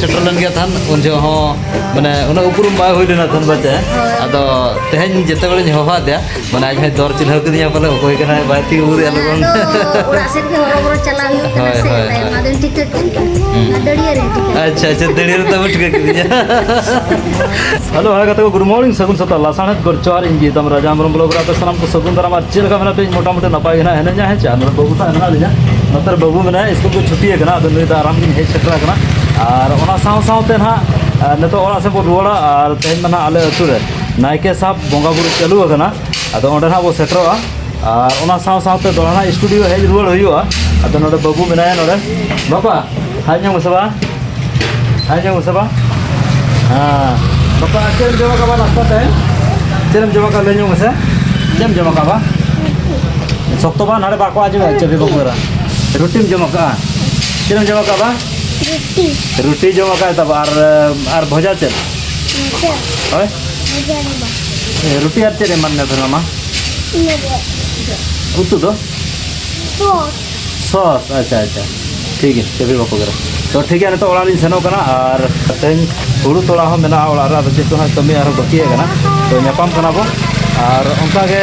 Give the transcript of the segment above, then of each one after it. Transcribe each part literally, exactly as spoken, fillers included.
ᱥᱮᱴᱮᱨ ᱞᱮᱱ ᱜᱮᱭᱟ ᱛᱟᱦᱮᱱ, ᱩᱱ ᱡᱚᱦᱚᱜ ᱦᱚᱸ ᱢᱟᱱᱮ ᱩᱱᱟᱹᱜ ᱩᱯᱨᱩᱢ ᱵᱟᱭ ᱦᱩᱭ ᱞᱮᱱᱟ ᱛᱟᱦᱮᱱ ᱵᱟᱪᱮ᱾ ᱦᱳᱭ᱾ ᱟᱫᱚ ᱛᱮᱦᱮᱧ ᱡᱮᱛᱮ ᱵᱮᱲᱟᱧ ᱦᱚᱦᱚ ᱟᱫᱮᱭᱟ, ᱢᱟᱱᱮ ᱟᱡ ᱦᱚᱸᱭ ᱫᱚᱨ ᱪᱤᱱᱦᱟᱹᱣ ᱠᱤᱫᱤᱧᱟ ᱯᱟᱞᱮ, ᱚᱠᱚᱭ ᱠᱟᱱᱟᱭ ᱵᱟᱭ ᱛᱤᱸᱜᱩ ᱜᱚᱫᱮᱜᱼᱟ ᱞᱚᱜᱚᱱ᱾ ᱟᱫᱚ ᱚᱲᱟᱜ ᱥᱮᱫ ᱜᱮ ᱦᱚᱨᱚᱵᱚᱨᱚ ᱪᱟᱞᱟᱣ ᱦᱩᱭᱩᱜ ᱠᱟᱱᱟ᱾ ᱦᱳᱭ, ᱥᱮ ᱦᱳᱭ, ᱛᱟᱭᱚᱢ ᱦᱳᱭ᱾ ᱟᱫᱚᱧ ᱴᱷᱤᱠᱟᱹ ᱠᱮᱫ ᱠᱚᱣᱟ᱾ ᱦᱩᱸ᱾ ᱚᱱᱟ ᱫᱟᱹᱲᱭᱟᱹ ᱨᱮ ᱴᱷᱤᱠᱟᱹ ᱟᱪᱪᱷᱟ, ᱟᱪᱪᱷᱟ, ᱫᱟᱹᱲᱭᱟᱹ ᱨᱮ ᱛᱟᱵᱚ ᱴᱷᱤᱠᱟᱹ ᱠᱤᱫᱤᱧᱟ᱾ ᱦᱮᱞᱳ, ᱦᱟᱭ ᱜᱟᱛᱮ ᱠᱚ, ᱜᱩᱰ ᱢᱚᱨᱱᱤᱝ, ᱥᱟᱹᱜᱩᱱ ᱥᱮᱛᱟᱜ᱾ ᱞᱟᱥᱟᱬᱦᱮᱫ ᱜᱚᱰ ᱡᱚᱦᱟᱨ, ᱤᱧ ᱜᱮ ᱛᱟᱢ ᱨᱟᱡᱟ ᱦᱮᱢᱵᱨᱚᱢ ᱵᱞᱚᱜ ᱨᱮ ᱟᱯᱮ ᱥᱟᱱᱟᱢ ᱠᱚ ᱥᱟᱹᱜᱩᱱ ᱫᱟᱨᱟᱢ᱾ ᱟᱨ ᱪᱮᱫ ᱞᱮᱠᱟ ᱢᱮᱱᱟᱜ ᱯᱮᱭᱟ? ᱤᱧ ᱢᱚᱴᱟᱢᱩᱴᱤ ᱱᱟᱯᱟᱭ ᱜᱮ ᱱᱟᱦᱟᱜ ᱦᱤᱱᱟᱹᱧᱟ, ᱦᱮᱸ ᱪᱮ? ᱟᱨ ᱱᱚᱰᱮ ᱵᱟᱹᱵᱩ ᱛᱟᱦᱮᱸ ᱢᱮᱱᱟᱜ ᱞᱤᱧᱟ, ᱱᱚᱛᱮ ᱨᱮ ᱵᱟᱹᱵᱩ ᱢᱮᱱᱟᱭᱟ, ᱥᱠᱩᱞ ᱠᱚ ᱪᱷᱩᱴᱤ ᱟᱠᱟᱱᱟ, ᱟᱫᱚ ᱱᱩᱭ ᱫᱚ ᱟᱨᱟᱢ ᱜᱤᱧ ᱦᱮᱡ ᱥᱮᱴᱮᱨ ᱟᱠᱟᱱᱟ᱾ ᱟᱨ ᱚᱱᱟ ᱥᱟᱶ ᱥᱟᱶᱛᱮ ᱱᱟᱦᱟᱜ, ᱟᱨ ᱱᱤᱛᱚᱜ ᱚᱲᱟᱜ ᱥᱮᱫ ᱵᱚ ᱨᱩᱣᱟᱹᱲᱟ᱾ ᱟᱨ ᱛᱮᱦᱮᱧ ᱢᱟ ᱱᱟᱦᱟᱜ ᱟᱞᱮ ᱟᱹᱛᱩ ᱨᱮ ᱱᱟᱭᱠᱮ ᱥᱟᱵ ᱵᱚᱸᱜᱟ ᱵᱩᱨᱩ ᱪᱟᱹᱞᱩ ᱟᱠᱟᱱᱟ, ᱟᱫᱚ ᱚᱸᱰᱮ ᱱᱟᱦᱟᱜ ᱵᱚ ᱥᱮᱴᱮᱨᱚᱜᱼᱟ᱾ ᱟᱨ ᱚᱱᱟ ᱥᱟᱶ ᱥᱟᱶᱛᱮ ᱫᱚᱲᱦᱟ ᱱᱟᱦᱟᱜ ᱥᱴᱩᱰᱤᱭᱳ ᱦᱮᱡ ᱨᱩᱣᱟᱹᱲ ᱦᱩᱭᱩᱜᱼᱟ᱾ ᱟᱫᱚ ᱱᱚᱰᱮ ᱵᱟᱹᱵᱩ ᱢᱮᱱᱟᱭᱟ ᱱᱚᱰᱮ᱾ ᱵᱟᱵᱟ, ᱦᱮᱡ ᱧᱚᱜ ᱢᱮᱥᱮ ᱵᱟ᱾ ᱦᱮᱸ, ᱡᱚᱢ ᱥᱮ ᱵᱟᱝ? ᱦᱮᱸ᱾ ᱵᱟᱯᱞᱟ ᱪᱮᱫ ᱮᱢ ᱡᱚᱢ ᱟᱠᱟᱫᱟ ᱱᱟᱥᱛᱟ ᱛᱮ? ᱪᱮᱫ ᱮᱢ ᱡᱚᱢ ᱟᱠᱟᱫᱟ ᱞᱟᱹᱭ ᱧᱚᱜ ᱢᱮᱥᱮ? ᱪᱮᱫ ᱮᱢ ᱡᱚᱢ ᱟᱠᱟᱫᱟ ᱵᱟ? ᱥᱚᱠᱛᱚ ᱵᱟ, ᱱᱟᱰᱮ ᱵᱟᱠᱚ ᱟᱸᱡᱚᱢᱮᱫᱼᱟ, ᱪᱟᱹᱵᱤ ᱵᱟᱹᱵᱩ ᱮᱨᱟ᱾ ᱨᱩᱴᱤᱢ ᱡᱚᱢ ᱟᱠᱟᱫᱼᱟ? ᱪᱮᱫ ᱮᱢ ᱡᱚᱢ ᱟᱠᱟᱫᱟ ᱵᱟ? ᱨᱩᱴᱤ᱾ ᱨᱩᱴᱤ ᱡᱚᱢ ᱟᱠᱟᱫ ᱛᱟᱵᱚ, ᱟᱨ, ᱟᱨ ᱵᱷᱚᱡᱟ ᱪᱮᱫ? ᱵᱷᱚᱡᱟ᱾ ᱦᱳᱭ? ᱵᱷᱚᱡᱟ ᱫᱚ ᱵᱟᱝ᱾ ᱨᱩᱴᱤ ᱟᱨ ᱪᱮᱫ ᱮᱢᱟᱱ ᱢᱮ ᱯᱷᱮᱨ ᱢᱟᱢᱟ? ᱤᱱᱟᱹ ᱜᱮ᱾ ᱩᱛᱩ ᱫᱚ? ᱥᱚᱥ᱾ ᱥᱚᱥ, ᱟᱪᱪᱷᱟ, ᱟᱪᱪᱷᱟ᱾ ᱴᱷᱤᱠ ᱜᱮᱭᱟ, ᱪᱟᱹᱵᱤ ᱵᱟᱠᱚ ᱜᱮᱨᱟ᱾ ᱛᱚ, ᱴᱷᱤᱠ ᱜᱮᱭᱟ, ᱱᱤᱛᱚᱜ ᱚᱲᱟᱜ ᱞᱤᱧ ᱥᱮᱱᱚᱜ ᱠᱟᱱᱟ, ᱟᱨ ᱛᱮᱦᱮᱧ ᱦᱩᱲᱩ ᱛᱚᱲᱟ ᱦᱚᱸ ᱢᱮᱱᱟᱜᱼᱟ ᱚᱲᱟᱜ ᱨᱮ, ᱟᱫᱚ ᱪᱮᱫ ᱠᱚ ᱦᱟᱸᱜ ᱠᱟᱹᱢᱤ ᱟᱨᱦᱚᱸ ᱵᱟᱹᱠᱤ ᱟᱠᱟᱱᱟ᱾ ᱛᱚ, ᱧᱟᱯᱟᱢ ᱠᱟᱱᱟ ᱵᱚ᱾ ᱟᱨ ᱚᱱᱠᱟ ᱜᱮ,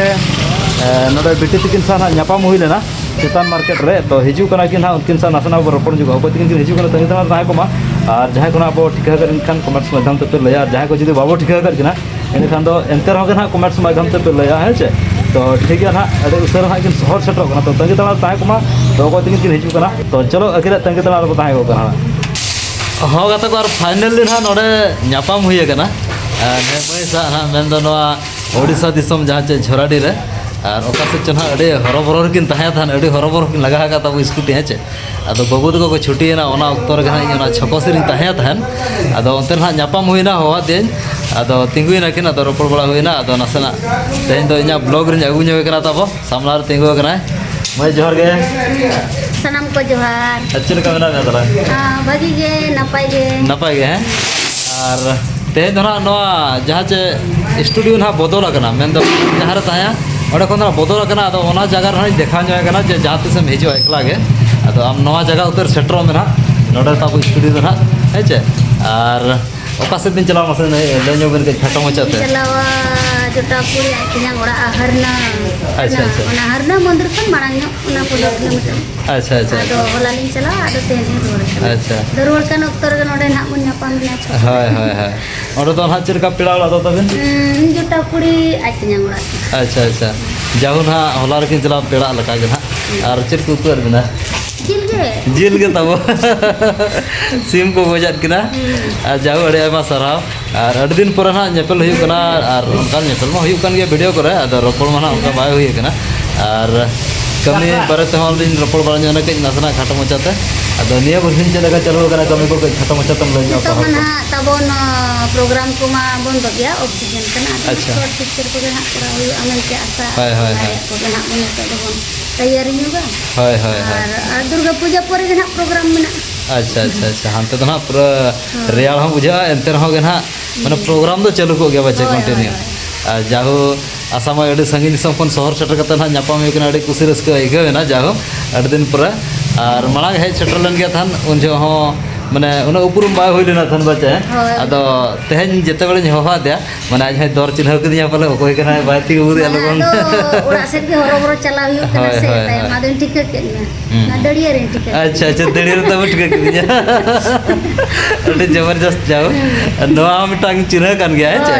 ᱮ, ᱱᱚᱰᱮ ᱵᱤᱴᱤ ᱛᱤᱠᱤᱱ ᱥᱟᱶ ᱦᱟᱸᱜ ᱧᱟᱯᱟᱢ ᱦᱩᱭ ᱞᱮᱱᱟ ᱪᱮᱛᱟᱱ ᱢᱟᱨᱠᱮᱴ ᱨᱮ᱾ ᱛᱚ, ᱦᱤᱡᱩᱜ ᱠᱟᱱᱟ ᱠᱤᱱ ᱦᱟᱸᱜ, ᱩᱱᱠᱤᱱ ᱥᱟᱶ ᱱᱟᱥᱮᱱᱟᱜ ᱵᱚ ᱨᱚᱯᱚᱲ ᱧᱚᱜᱚᱜᱼᱟ᱾ ᱚᱠᱚᱭ ᱛᱤᱠᱤᱱ ᱠᱤᱱ ᱦᱤᱡᱩᱜ ᱠᱟᱱᱟ, ᱛᱟᱺᱜᱤ ᱛᱟᱲᱟᱜ ᱨᱮ ᱛᱟᱦᱮᱸ ᱠᱚᱜ ᱢᱟ᱾ ᱟᱨ ᱡᱟᱦᱟᱸᱭ ᱠᱚ ᱱᱟᱜ ᱵᱚ ᱴᱷᱤᱠᱟᱹ ᱟᱠᱟᱫ ᱠᱤᱱ ᱠᱷᱟᱱ, ᱠᱚᱢᱮᱱᱴᱥ ᱢᱟᱫᱽᱫᱷᱚᱢ ᱛᱮᱯᱮ ᱞᱟᱹᱭᱟ, ᱟᱨ ᱡᱟᱦᱟᱸᱭ ᱠᱚ ᱡᱩᱫᱤ ᱵᱟᱵᱚ ᱴᱷᱤᱠᱟᱹ ᱟᱠᱟᱫ ᱠᱤᱱᱟ, ᱮᱸᱰᱮᱠᱷᱟᱱ ᱫᱚ ᱮᱱᱛᱮ ᱨᱮᱦᱚᱸ ᱜᱮ ᱱᱟᱦᱟᱜ ᱠᱚᱢᱮᱱᱴᱥ ᱢᱟᱫᱽᱫᱷᱚᱢ ᱛᱮᱯᱮ ᱞᱟᱹᱭᱟ, ᱦᱮᱸ ᱪᱮ? ᱛᱚ ᱴᱷᱤᱠ ᱜᱮᱭᱟ ᱱᱟᱦᱟᱜ, ᱟᱹᱰᱤ ᱩᱥᱟᱹᱨᱟ ᱱᱟᱦᱟᱜ ᱠᱤᱱ ᱥᱚᱦᱚᱨ ᱥᱮᱴᱮᱨᱚᱜ ᱠᱟᱱᱟ᱾ ᱛᱚ ᱛᱟᱺᱜᱤ ᱛᱟᱲᱟᱜ ᱨᱮ ᱛᱟᱦᱮᱸ ᱠᱚᱜ ᱢᱟ᱾ ᱛᱚ ᱚᱠᱚᱭ ᱛᱤᱠᱤᱱ ᱠᱤᱱ ᱦᱤᱡᱩᱜ ᱠᱟᱱᱟ᱾ ᱛᱚ ᱪᱚᱞᱚ ᱟᱹᱠᱤᱱᱟᱜ ᱛᱟᱺᱜᱤ ᱛᱟᱲᱟᱜ ᱨᱮᱵᱚ ᱛᱟᱦᱮᱸ ᱠᱚᱜ ᱠᱟᱱᱟ ᱱᱟᱦᱟᱜ᱾ ᱦᱚᱸ ᱜᱟᱛᱮ ᱠᱚ, ᱟᱨ finally ᱱᱟᱦᱟᱜ ᱱᱚᱰᱮ ᱧᱟᱯᱟᱢ ᱦᱩᱭ ᱟᱠᱟᱱᱟ᱾ ᱟᱨ ᱱᱤᱭᱟᱹ ᱢᱟᱹᱭ ᱥᱟᱶ ᱱᱟᱦᱟᱜ ᱢᱮᱱᱫᱚ ᱱᱚᱣᱟ ᱳᱰᱤᱥᱟ ᱫᱤᱥᱚᱢ ᱡᱟᱦᱟᱸ ᱪᱮ ᱡᱷᱚᱨᱟᱰᱤ ᱨᱮ᱾ ᱟᱨ ᱚᱠᱟ ᱥᱮᱫ ᱪᱚ ᱱᱟᱦᱟᱜ ᱟᱹᱰᱤ ᱦᱚᱨᱚᱵᱚᱨᱚ ᱨᱮᱠᱤᱱ ᱛᱟᱦᱮᱸ ᱛᱟᱦᱮᱱ, ᱟᱹᱰᱤ ᱦᱚᱨᱚᱵᱚᱨᱚ ᱠᱤᱱ ᱞᱟᱜᱟ ᱟᱠᱟᱫ ᱛᱟᱵᱚ ᱥᱠᱩᱴᱤ, ᱦᱮᱸ ᱪᱮ? ᱟᱫᱚ ᱵᱟᱹᱵᱩ ᱛᱟᱠᱚ ᱠᱚ ᱪᱷᱩᱴᱤᱭᱮᱱᱟ, ᱚᱱᱟ ᱚᱠᱛᱚ ᱨᱮᱜᱮ ᱦᱟᱸᱜ ᱤᱧ ᱚᱱᱟ ᱪᱷᱚᱠᱚ ᱥᱮᱫ ᱨᱤᱧ ᱛᱟᱦᱮᱸ ᱛᱟᱦᱮᱱ᱾ ᱟᱫᱚ ᱚᱱᱛᱮ ᱱᱟᱦᱟᱜ ᱧᱟᱯᱟᱢ ᱦᱩᱭᱱᱟ, ᱦᱚᱦᱚᱣᱟᱫ ᱫᱤᱭᱟᱹᱧ᱾ ᱟᱫᱚ ᱛᱤᱸᱜᱩᱭᱮᱱᱟ ᱠᱤᱱ, ᱟᱫᱚ ᱨᱚᱯᱚᱲ ᱵᱟᱲᱟ ᱦᱩᱭᱱᱟ᱾ ᱟᱫᱚ ᱱᱟᱥᱮᱱᱟᱜ ᱛᱮᱦᱮᱧ ᱫᱚ ᱤᱧᱟᱹᱜ vlog ᱨᱤᱧ ᱟᱹᱜᱩ ᱧᱚᱜ ᱮ ᱠᱟᱱᱟ ᱛᱟᱵᱚ, ᱥᱟᱢᱱᱟ ᱨᱮ ᱛᱤᱸᱜᱩ ᱟᱠᱟᱱᱟᱭ᱾ ᱢᱟᱹᱭ, ᱡᱚᱦᱟᱨ ᱜᱮ᱾ ᱥᱟᱱᱟᱢ ᱠᱚ ᱡᱚᱦᱟᱨ᱾ ᱟᱨ ᱪᱮᱫ ᱞᱮᱠᱟ ᱢᱮᱱᱟᱜ ᱢᱮᱭᱟ ᱛᱟᱦᱞᱮ? ᱟᱸ, ᱵᱷᱟᱹᱜᱤ ᱜᱮ, ᱱᱟᱯᱟᱭ ᱜᱮ᱾ ᱱᱟᱯᱟᱭ ᱜᱮ, ᱦᱮᱸ? ᱟᱨ ᱛᱮᱦᱮᱧ ᱫᱚ ᱱᱟᱦᱟᱜ ᱱᱚᱣᱟ ᱡᱟᱦᱟᱸ ᱪᱮ ᱥᱴᱩᱰᱤᱭᱳ ᱱᱟᱦᱟᱜ ᱵᱚᱫᱚᱞ ᱟᱠᱟᱱᱟ, ᱢᱮᱱᱫᱚ ᱡᱟᱦᱟᱸ ᱨᱮ ᱛᱟᱦᱮᱸ, ᱚᱸᱰᱮ ᱠᱷᱚᱱ ᱫᱚ ᱱᱟᱦᱟᱜ ᱵᱚᱫᱚᱞ ᱟᱠᱟᱱᱟ᱾ ᱟᱫᱚ ᱚᱱᱟ ᱡᱟᱭᱜᱟ ᱨᱮ ᱱᱟᱦᱟᱜ ᱤᱧ ᱫᱮᱠᱷᱟᱣ ᱧᱚᱜ ᱟᱭ ᱠᱟᱱᱟ ᱡᱮ ᱡᱟᱦᱟᱸ ᱛᱤᱥᱮᱢ ᱦᱤᱡᱩᱜᱼᱟ ᱮᱠᱞᱟ ᱜᱮ, ᱟᱫᱚ ᱟᱢ ᱱᱚᱣᱟ ᱡᱟᱭᱜᱟ ᱩᱛᱟᱹᱨ ᱥᱮᱴᱮᱨᱚᱜ ᱢᱮ ᱱᱟᱦᱟᱜ᱾ ᱱᱚᱰᱮ ᱛᱟᱵᱚ ᱥᱴᱩᱰᱤᱭᱳ ᱫᱚ ᱱᱟᱦᱟᱜ, ᱦᱮᱸ ᱪᱮ? ᱟᱨ ᱚᱠᱟ ᱥᱮᱫ ᱵᱤᱱ ᱪᱟᱞᱟᱣ, ᱢᱟᱥᱮ ᱞᱟᱹᱭ ᱧᱚᱜ ᱵᱤᱱ ᱠᱟᱹᱡ ᱠᱷᱟᱴᱚ ᱢᱟᱪᱷᱟ ᱛᱮ᱾ ᱪᱟᱞᱟᱣᱟ ᱡᱚᱴᱟᱣ ᱠᱩᱲᱤ ᱟᱡ ᱛᱮᱧᱟᱝ ᱚᱲᱟᱜ ᱦᱟᱨᱱᱟ᱾ ᱟᱪᱪᱷᱟ, ᱚᱱᱟ, ᱟᱪᱪᱷᱟ᱾ ᱚᱱᱟ ᱦᱟᱨᱱᱟ ᱢᱚᱱᱫᱤᱨ ᱠᱷᱚᱱ ᱢᱟᱲᱟᱝ ᱧᱚᱜ, ᱚᱱᱟ ᱯᱚᱱᱫᱽᱨᱚ ᱠᱤᱞᱳᱢᱤᱴᱟᱨ᱾ ᱟᱪᱪᱷᱟ, ᱟᱪᱪᱷᱟ, ᱟᱫᱚ ᱟᱪᱪᱷᱟ᱾ ᱦᱚᱞᱟ ᱞᱤᱧ ᱪᱟᱞᱟᱜᱼᱟ, ᱟᱫᱚ ᱛᱮᱦᱮᱧ ᱞᱤᱧ ᱨᱩᱣᱟᱹᱲ ᱠᱟᱱᱟ᱾ ᱟᱪᱪᱷᱟ᱾ ᱟᱫᱚ ᱨᱩᱣᱟᱹᱲ ᱠᱟᱱ ᱚᱠᱛᱚ ᱨᱮᱜᱮ ᱱᱚᱰᱮ ᱱᱟᱦᱟᱜ ᱵᱚᱱ ᱧᱟᱯᱟᱢ ᱮᱱᱟ᱾ ᱦᱳᱭ, ᱦᱳᱭ, ᱦᱳᱭ᱾ ᱚᱸᱰᱮ ᱫᱚ ᱱᱟᱦᱟᱜ ᱪᱮᱫ ᱞᱮᱠᱟ ᱯᱮᱲᱟ ᱚᱲᱟᱜ ᱫᱚ ᱛᱟᱵᱮᱱ? ᱦᱩᱸ, ᱡᱚᱴᱟᱣ ᱠᱩᱲᱤ ᱟᱡ ᱛᱮᱧᱟᱝ ᱚᱲᱟᱜ᱾ ᱟᱪᱪᱷᱟ, ᱟᱪᱪᱷᱟ᱾ ᱡᱟᱦᱳ ᱱᱟᱦᱟᱜ ᱦᱚᱞᱟ ᱨᱮᱠᱤᱱ ᱪᱟᱞᱟᱣ ᱯᱮᱲᱟᱜ ᱞᱮᱠᱟ ᱜᱮ ᱱᱟᱦᱟᱜ᱾ ᱦᱩᱸ᱾ ᱟᱨ ᱪᱮᱫ ᱠᱚ ᱩᱛᱩ ᱟᱫ ᱵᱮᱱᱟ? ᱡᱤᱞ ᱜᱮ᱾ ᱡᱤᱞ ᱜᱮ ᱛᱟᱵᱚ᱾ ᱥᱤᱢ ᱠᱚ ᱜᱚᱡ ᱟᱫ ᱠᱤᱱᱟ᱾ ᱦᱩᱸ᱾ ᱟᱨ ᱡᱟᱦᱳ ᱟᱹᱰᱤ ᱟᱭᱢᱟ ᱥᱟᱨᱦᱟᱣ᱾ ᱟᱨ ᱟᱹᱰᱤ ᱫᱤᱱ ᱯᱚᱨᱮ ᱱᱟᱦᱟᱜ ᱧᱮᱯᱮᱞ ᱦᱩᱭᱩᱜ ᱠᱟᱱᱟ, ᱟᱨ ᱚᱱᱠᱟ ᱧᱮᱯᱮᱞ ᱢᱟ ᱦᱩᱭᱩᱜ ᱠᱟᱱ ᱜᱮᱭᱟ ᱵᱷᱤᱰᱤᱭᱳ ᱠᱚᱨᱮ, ᱟᱫᱚ ᱨᱚᱯᱚᱲ ᱢᱟ ᱱᱟᱦᱟᱜ ᱚᱱᱠᱟ ᱵᱟᱭ ᱦᱩᱭ ᱠᱟᱱᱟ᱾ ᱟᱨ ᱠᱟᱹᱢᱤ ᱵᱟᱨᱮ ᱛᱮᱦᱚᱸ ᱞᱤᱧ ᱨᱚᱯᱚᱲ ᱵᱟᱲᱟ ᱧᱚᱜ ᱮᱱᱟ ᱠᱟᱹᱡ ᱱᱟᱥᱮᱱᱟᱜ ᱠᱷᱟᱴᱚ ᱢᱟᱪᱷᱟᱛᱮ᱾ ᱟᱫᱚ ᱱᱤᱭᱟᱹ ᱵᱟᱨᱥᱤᱧ ᱪᱮᱫ ᱞᱮᱠᱟ ᱪᱟᱹᱞᱩ ᱟᱠᱟᱱᱟ ᱠᱟᱹᱢᱤ ᱠᱚ, ᱠᱟᱹᱡ ᱠᱷᱟᱴᱚ ᱢᱟᱪᱷᱟᱛᱮᱢ ᱞᱟᱹᱭ ᱧᱚᱜ ᱱᱤᱛᱚᱜ ᱟᱠᱚᱣᱟ ᱢᱟ ᱦᱚᱲ ᱠᱚ? ᱱᱟᱦᱟᱜ ᱛᱟᱵᱚᱱ, ᱟᱸ, ᱯᱨᱳᱜᱨᱟᱢ ᱠᱚᱢᱟ ᱵᱚᱱᱫᱚ ᱜᱮᱭᱟ, ᱚᱯᱷ ᱥᱤᱡᱮᱱ ᱠᱟᱱᱟ, ᱟᱫᱚ ᱟᱪᱪᱷᱟ᱾ ᱥᱚᱨᱴ ᱯᱤᱠᱪᱟᱨ ᱠᱚᱜᱮ ᱱᱟᱦᱟᱜ ᱠᱚᱨᱟᱣ ᱦᱩᱭᱩᱜᱼᱟ ᱢᱮᱱᱛᱮ ᱟᱥᱟ ᱦᱳᱭ, ᱦᱳᱭ, ᱦᱳᱭ᱾ ᱫᱟᱲᱮᱭᱟᱜ ᱠᱚᱜᱮ ᱱᱟᱦᱟᱜ ᱵᱚᱱ ᱱᱤᱛᱚᱜ ᱫᱚᱵᱚᱱ ᱛᱮᱭᱟᱨᱤ ᱧᱚᱜᱟ᱾ ᱦᱳᱭ, ᱦᱳᱭ, ᱦᱳᱭ᱾ ᱟᱨ, ᱟᱨ ᱫᱩᱨᱜᱟᱹ ᱯᱩᱡᱟᱹ ᱯᱚᱨᱮ ᱜᱮ ᱱᱟᱦᱟᱜ ᱯᱨᱳᱜᱨᱟᱢ ᱢᱮᱱᱟᱜᱼᱟ᱾ ᱟᱪᱪᱷᱟ, ᱟᱪᱪᱷᱟ, ᱟᱪᱪᱷᱟ᱾ ᱦᱟᱱᱛᱮ ᱫᱚ ᱱᱟᱦᱟᱜ ᱯᱩᱨᱟᱹ ᱦᱳᱭ᱾ ᱨᱮᱭᱟᱲ ᱦᱚᱸ ᱵᱩᱡᱷᱟᱹᱜᱼᱟ, ᱮᱱᱛᱮ ᱨᱮᱦᱚᱸ ᱜᱮ ᱱᱟᱦᱟᱜ ᱢᱟᱱᱮ ᱦᱩᱸ᱾ ᱯᱨᱳᱜᱨᱟᱢ ᱫᱚ ᱪᱟᱹᱞᱩ ᱠᱚᱜ ᱜᱮᱭᱟ ᱯᱟᱪᱮ ᱦᱳᱭ, ᱦᱳᱭ, ᱠᱚᱱᱴᱤᱱᱤᱭᱩ᱾ ᱦᱳᱭ᱾ ᱟᱨ ᱡᱟᱦᱳ ᱟᱥᱟ ᱢᱟ ᱟᱹᱰᱤ ᱥᱟᱺᱜᱤᱧ ᱫᱤᱥᱚᱢ ᱠᱷᱚᱱ ᱥᱚᱦᱚᱨ ᱥᱮᱴᱮᱨ ᱠᱟᱛᱮ ᱱᱟᱦᱟᱜ ᱧᱟᱯᱟᱢ ᱦᱩᱭ ᱠᱟᱱᱟ, ᱟᱹᱰᱤ ᱠᱩᱥᱤ ᱨᱟᱹᱥᱠᱟᱹ ᱟᱹᱭᱠᱟᱹᱣ ᱮᱱᱟ ᱡᱟᱦᱳ ᱟᱹᱰᱤ ᱫᱤᱱ ᱯᱚᱨᱮ᱾ ᱟᱨ ᱢᱟᱲᱟᱝ ᱦᱮᱡ ᱥᱮᱴᱮᱨ ᱞᱮᱱ ᱜᱮᱭᱟ ᱛᱟᱦᱮᱱ, ᱩᱱ ᱡᱚᱦᱚᱜ ᱦᱚᱸ ᱢᱟᱱᱮ ᱩᱱᱟᱹᱜ ᱩᱯᱨᱩᱢ ᱵᱟᱭ ᱦᱩᱭ ᱞᱮᱱᱟ ᱛᱟᱦᱮᱱ ᱯᱟᱪᱮ᱾ ᱦᱳᱭ᱾ ᱟᱫᱚ ᱛᱮᱦᱮᱧ ᱡᱮᱛᱮ ᱵᱮᱲᱮᱧ ᱦᱚᱦᱚ ᱟᱫᱮᱭᱟ, ᱢᱟᱱᱮ ᱟᱡ ᱦᱚᱸᱭ ᱫᱚᱨ ᱪᱤᱱᱦᱟᱹᱣ ᱠᱤᱫᱤᱧᱟ ᱯᱟᱞᱮ, ᱚᱠᱚᱭ ᱠᱟᱱᱟᱭ ᱵᱟᱭ ᱛᱤᱸᱜᱩ ᱜᱚᱫᱮᱜᱼᱟ ᱵᱟᱝᱟ, ᱞᱚᱜᱚᱱ᱾ ᱟᱫᱚ ᱚᱲᱟᱜ ᱥᱮᱫ ᱜᱮ ᱦᱚᱨᱚᱵᱚᱨᱚ ᱪᱟᱞᱟᱣ ᱦᱩᱭᱩᱜ ᱠᱟᱱᱟ ᱦᱳᱭ, ᱥᱮ, ᱦᱳᱭ, ᱛᱟᱭᱚᱢ ᱦᱳᱭ᱾ ᱟᱫᱚᱧ ᱴᱷᱤᱠᱟᱹ ᱠᱮᱫ ᱢᱮᱭᱟ᱾ ᱦᱩᱸ᱾ ᱚᱱᱟ ᱫᱟᱹᱲᱭᱟᱹ ᱨᱮᱧ ᱴᱷᱤᱠᱟᱹ ᱟᱪᱪᱷᱟ, ᱠᱮᱫ ᱟᱪᱪᱷᱟ, ᱢᱮᱭᱟ᱾ ᱫᱟᱹᱲᱭᱟᱹ ᱨᱮ ᱛᱟᱵᱚ ᱴᱷᱤᱠᱟᱹ ᱠᱤᱫᱤᱧᱟ᱾ ᱟᱹᱰᱤ ᱡᱚᱵᱚᱨᱡᱚᱥᱛ ᱡᱟᱦᱳ᱾ ᱦᱩᱸ᱾ ᱱᱚᱣᱟ ᱦᱚᱸ ᱢᱤᱫᱴᱟᱝ ᱪᱤᱱᱦᱟᱹ ᱠᱟᱱ ᱜᱮᱭᱟ, ᱦᱮᱸ ᱪᱮ?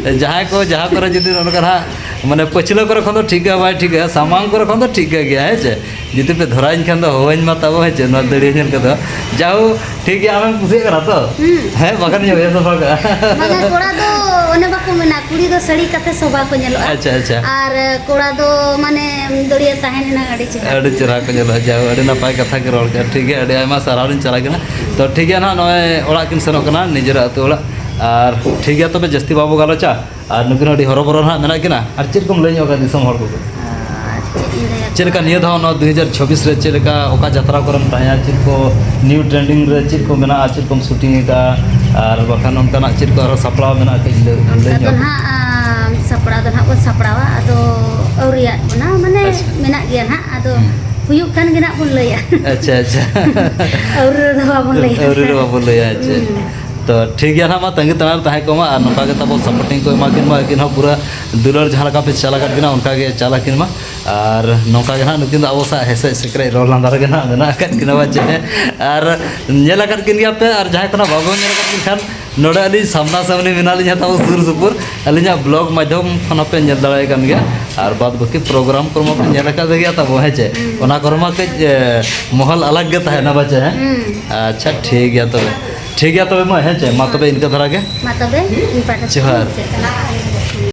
ᱦᱳᱭ᱾ ᱡᱟᱦᱟᱸᱭ ᱠᱚ ᱡᱟᱦᱟᱸ ᱠᱚᱨᱮ ᱡᱩᱫᱤ ᱱᱚᱜᱼᱚ ᱱᱚᱝᱠᱟ ᱱᱟᱦᱟᱜ, ᱢᱟᱱᱮ ᱯᱟᱹᱪᱷᱞᱟᱹ ᱠᱚᱨᱮ ᱠᱷᱚᱱ ᱫᱚ ᱴᱷᱤᱠ ᱜᱮᱭᱟ, ᱵᱟᱭ ᱴᱷᱤᱠ ᱜᱮᱭᱟ, ᱥᱟᱢᱟᱝ ᱠᱚᱨᱮ ᱠᱷᱚᱱ ᱫᱚ ᱴᱷᱤᱠ ᱜᱮ ᱜᱮᱭᱟ, ᱦᱮᱸ ᱪᱮ? ᱡᱩᱫᱤ ᱯᱮ ᱫᱷᱚᱨᱟᱧ ᱠᱷᱟᱱ ᱫᱚ ᱦᱚᱦᱚᱧ ᱢᱟ ᱛᱟᱵᱚ, ᱦᱮᱸ ᱪᱮ? ᱱᱚᱣᱟ ᱦᱩᱸ᱾ ᱫᱟᱹᱲᱭᱟᱹ ᱧᱮᱞ ᱠᱟᱛᱮ᱾ ᱡᱟᱦᱳ, ᱴᱷᱤᱠ ᱜᱮᱭᱟ, ᱟᱢᱮᱢ ᱠᱩᱥᱤᱭᱟᱜ ᱠᱟᱱᱟ ᱛᱚ? ᱦᱩᱸ᱾ ᱦᱮᱸ, ᱵᱟᱠᱷᱟᱱ ᱤᱧ ᱦᱚᱭ ᱥᱟᱯᱷᱟ ᱠᱟᱜᱼᱟ᱾ ᱵᱟᱝᱟ, ᱠᱚᱲᱟ ᱫᱚ ᱚᱱᱮ ᱵᱟᱠᱚ ᱢᱮᱱᱟ, ᱠᱩᱲᱤ ᱫᱚ ᱥᱟᱹᱲᱤ ᱠᱟᱛᱮ ᱥᱚᱵᱷᱟ ᱠᱚ ᱧᱮᱞᱚᱜᱼᱟ᱾ ᱟᱪᱪᱷᱟ, ᱟᱪᱪᱷᱟ᱾ ᱟᱨ ᱠᱚᱲᱟ ᱫᱚ ᱢᱟᱱᱮ ᱫᱟᱹᱲᱭᱟᱹ ᱛᱟᱦᱮᱸ ᱞᱮᱱᱟ ᱟᱹᱰᱤ ᱪᱮᱦᱨᱟ᱾ ᱟᱹᱰᱤ ᱪᱮᱦᱨᱟ ᱠᱚ ᱧᱮᱞᱚᱜᱼᱟ᱾ ᱡᱟᱦᱳ, ᱟᱹᱰᱤ ᱱᱟᱯᱟᱭ ᱠᱟᱛᱷᱟ ᱜᱮ ᱨᱚᱲ ᱠᱮᱫᱼᱟ᱾ ᱴᱷᱤᱠ ᱜᱮᱭᱟ, ᱟᱹᱰᱤ ᱟᱭᱢᱟ ᱥᱟᱨᱦᱟᱣ ᱞᱤᱧ ᱪᱟᱞ ᱟᱠᱤᱱᱟ᱾ ᱛᱚ, ᱴᱷᱤᱠ ᱜᱮᱭᱟ ᱱᱟᱦᱟᱜ, ᱱᱚᱜᱼᱚᱭ ᱚᱲᱟᱜ ᱠᱤᱱ ᱥᱮᱱᱚᱜ ᱠᱟᱱᱟ, ᱱᱤᱡᱮᱨᱟᱜ ᱟᱹᱛᱩ ᱚᱲᱟᱜ᱾ ᱟᱨ ᱴᱷᱤᱠ ᱜᱮᱭᱟ, ᱛᱚᱵᱮ ᱡᱟᱹᱥᱛᱤ ᱵᱟᱵᱚ ᱜᱟᱞᱚᱪᱟ᱾ ᱟᱨ ᱱᱩᱠᱤᱱ ᱦᱚᱸ ᱟᱹᱰᱤ ᱦᱚᱨᱚᱵᱚᱨᱚ ᱱᱟᱦᱟᱜ ᱢᱮᱱᱟᱜ ᱠᱤᱱᱟ᱾ ᱟᱨ ᱪᱮᱫ ᱠᱚᱢ ᱞᱟᱹᱭ ᱧᱚᱜ ᱠᱟᱜᱼᱟ ᱫᱤᱥᱚᱢ ᱦᱚᱲ ᱠᱚᱜᱮ? ᱟᱨ ᱪᱮᱫ ᱤᱧ ᱞᱟᱹᱭᱟ? ᱪᱮᱫ ᱞᱮᱠᱟ ᱱᱤᱭᱟᱹ ᱫᱷᱟᱣ ᱱᱚᱣᱟ ᱫᱩ ᱦᱟᱡᱟᱨ ᱪᱷᱚᱵᱵᱤᱥ ᱨᱮ ᱪᱮᱫ ᱞᱮᱠᱟ, ᱚᱠᱟ ᱡᱟᱛᱨᱟ ᱠᱚᱨᱮᱢ ᱛᱟᱦᱮᱸᱭᱟ, ᱪᱮᱫ ᱠᱚ new trending ᱨᱮ ᱪᱮᱫ ᱠᱚ ᱢᱮᱱᱟᱜᱼᱟ, ᱪᱮᱫ ᱠᱚᱢ shooting ᱟᱠᱟᱫᱼᱟ, ᱟᱨ ᱵᱟᱠᱷᱟᱱ ᱚᱱᱠᱟᱱᱟᱜ ᱪᱮᱫ ᱠᱚ ᱟᱨᱦᱚᱸ ᱥᱟᱯᱲᱟᱣ ᱢᱮᱱᱟᱜᱼᱟ, ᱠᱟᱹᱡ ᱞᱟᱹᱭ, ᱞᱟᱹᱭ ᱟᱫᱚ ᱧᱚᱜ ᱢᱮ᱾ ᱱᱟᱦᱟᱜ, ᱟᱢ, ᱥᱟᱯᱲᱟᱣ ᱫᱚ ᱱᱟᱦᱟᱜ ᱵᱚᱱ ᱥᱟᱯᱲᱟᱣᱟ, ᱟᱫᱚ ᱟᱹᱣᱨᱤᱭᱟᱜ ᱵᱚᱱᱟ, ᱢᱟᱱᱮ ᱟᱪᱪᱷᱟ᱾ ᱢᱮᱱᱟᱜ ᱜᱮᱭᱟ ᱱᱟᱦᱟᱜ, ᱟᱫᱚ ᱦᱩᱸ᱾ ᱦᱩᱭᱩᱜ ᱠᱷᱟᱱ ᱜᱮ ᱱᱟᱜ ᱵᱚᱱ ᱞᱟᱹᱭᱟ᱾ ᱟᱪᱪᱷᱟ, ᱟᱪᱪᱷᱟ᱾ ᱟᱹᱣᱨᱤ ᱨᱮᱫᱚ ᱵᱟᱵᱚᱱ ᱞᱟᱹᱭᱟ᱾ ᱟᱹᱣᱨᱤ ᱨᱮ ᱵᱟᱵᱚᱱ ᱞᱟᱹᱭᱟ, ᱟᱪᱪᱷᱟ᱾ ᱦᱩᱸ᱾ ᱛᱚ, ᱴᱷᱤᱠ ᱜᱮᱭᱟ ᱱᱟᱦᱟᱜ, ᱢᱟ ᱛᱟᱺᱜᱤ ᱛᱟᱲᱟᱜ ᱨᱮ ᱛᱟᱦᱮᱸ ᱠᱚᱜ ᱢᱟ, ᱟᱨ ᱱᱚᱝᱠᱟ ᱜᱮ ᱛᱟᱵᱚ supporting ᱠᱚ ᱮᱢᱟ ᱠᱤᱱ ᱢᱟ, ᱟᱹᱠᱤᱱ ᱦᱚᱸ ᱯᱩᱨᱟᱹ ᱫᱩᱞᱟᱹᱲ ᱡᱟᱦᱟᱸ ᱞᱮᱠᱟ ᱯᱮ ᱪᱟᱞ ᱟᱠᱟᱫ ᱠᱤᱱᱟ, ᱚᱱᱠᱟ ᱜᱮ ᱪᱟᱞ ᱟᱹᱠᱤᱱ ᱢᱟ᱾ ᱟᱨ ᱱᱚᱝᱠᱟ ᱜᱮ ᱱᱟᱦᱟᱜ ᱱᱩᱠᱤᱱ ᱫᱚ ᱟᱵᱚ ᱥᱟᱶ ᱦᱮᱥᱮᱡ ᱥᱮᱠᱨᱮᱡ ᱨᱚᱲ ᱞᱟᱸᱫᱟ ᱨᱮᱜᱮ ᱱᱟᱦᱟᱜ ᱢᱮᱱᱟᱜ ᱟᱠᱟᱫ ᱠᱤᱱᱟ, ᱵᱟᱪᱮ? ᱟᱨ ᱧᱮᱞ ᱟᱠᱟᱫ ᱠᱤᱱ ᱜᱮᱭᱟ ᱯᱮ, ᱟᱨ ᱡᱟᱦᱟᱸᱭ ᱠᱚ ᱱᱟᱦᱟᱜ ᱵᱟᱵᱚᱱ ᱧᱮᱞ ᱟᱠᱟᱫ ᱠᱤᱱ ᱠᱷᱟᱱ, ᱱᱚᱰᱮ ᱟᱹᱞᱤᱧ ᱥᱟᱢᱱᱟ ᱥᱟᱢᱱᱤ ᱢᱮᱱᱟᱜ ᱞᱤᱧᱟ ᱛᱟᱵᱚ ᱥᱩᱨ ᱥᱩᱯᱩᱨ, ᱟᱹᱞᱤᱧᱟᱜ vlog ᱢᱟᱫᱽᱫᱷᱚᱢ ᱠᱷᱚᱱ ᱦᱚᱸᱯᱮ ᱧᱮᱞ ᱫᱟᱲᱮᱭᱟᱭ ᱠᱟᱱ ᱜᱮᱭᱟ, ᱟᱨ ᱵᱟᱫ ᱵᱟᱹᱠᱤ program ᱠᱚᱨᱮ ᱢᱟᱯᱮ ᱧᱮᱞ ᱟᱠᱟᱫ ᱜᱮᱭᱟ ᱛᱟᱵᱚ, ᱦᱮᱸ ᱪᱮ? ᱦᱩᱸ᱾ ᱚᱱᱟ ᱠᱚᱨᱮ ᱢᱟ ᱠᱟᱹᱡ, ᱮ, ᱢᱚᱦᱚᱞ ᱟᱞᱟᱜᱽ ᱜᱮ ᱛᱟᱦᱮᱱᱟ, ᱵᱟᱪᱮ, ᱦᱮᱸ? ᱦᱩᱸ᱾ ᱟᱪᱪᱷᱟ, ᱴᱷᱤᱠ ᱜᱮᱭᱟ ᱛᱚᱵᱮ᱾ ᱴᱷᱤᱠ ᱜᱮᱭᱟ ᱛᱚᱵᱮ ᱢᱟ, ᱦᱮᱸ ᱪᱮ? ᱢᱟ ᱛᱚᱵᱮ ᱤᱱᱠᱟᱹ ᱫᱷᱟᱨᱟ ᱜᱮ᱾ ᱢᱟ ᱛᱚᱵᱮ, ᱤᱧ ᱯᱟᱦᱴᱟ ᱥᱮᱫ ᱡᱚᱦᱟᱨ᱾ ᱠᱷᱚᱱ ᱢᱩᱪᱟᱹᱫ ᱠᱟᱱᱟ᱾